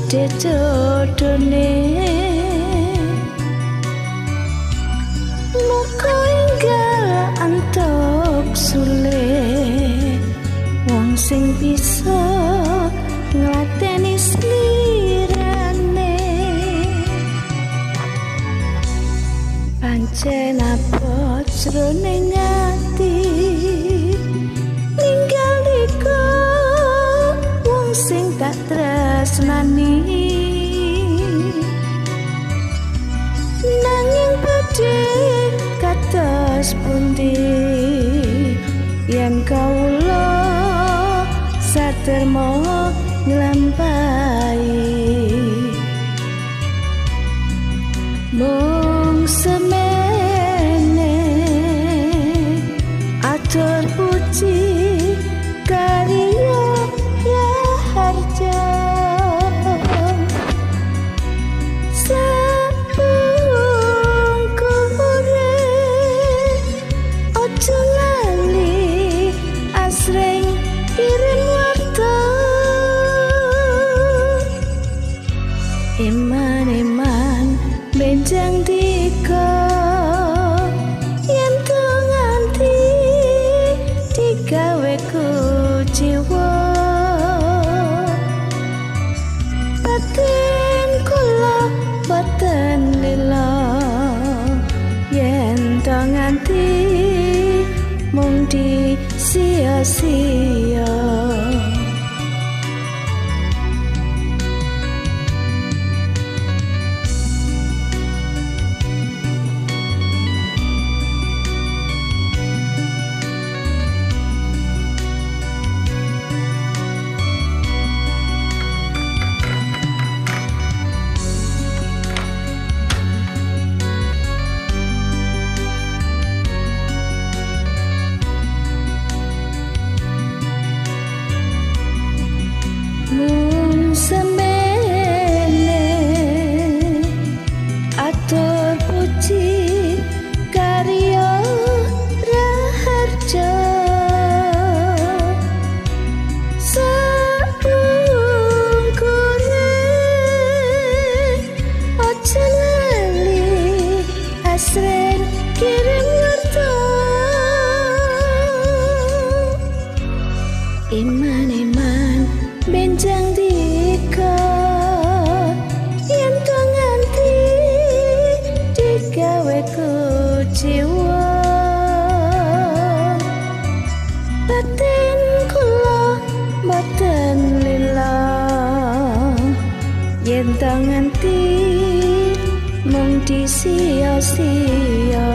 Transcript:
Sedih jodone muka enggal antuk sule wong sing bisa nglateni slirane pancen abot jroning ati ninggal dika wong sing tak tresnani nanging badhe kados pundi yen kawula saderma nglampahi mung semene atur puji karya harja sapungkure ojo lali asring kirim warta eman-eman benjang dika yen to nganti digawe kuciwa batin kula boten lila yen to nganti mung di sia-sia. Mung semene atur puji karya raharja sapungkure ojo lali asring kirim warta eman-eman benjang dika yen to nganti digawe kuciwa batin kula boten lila yen to nganti mung disia-sia.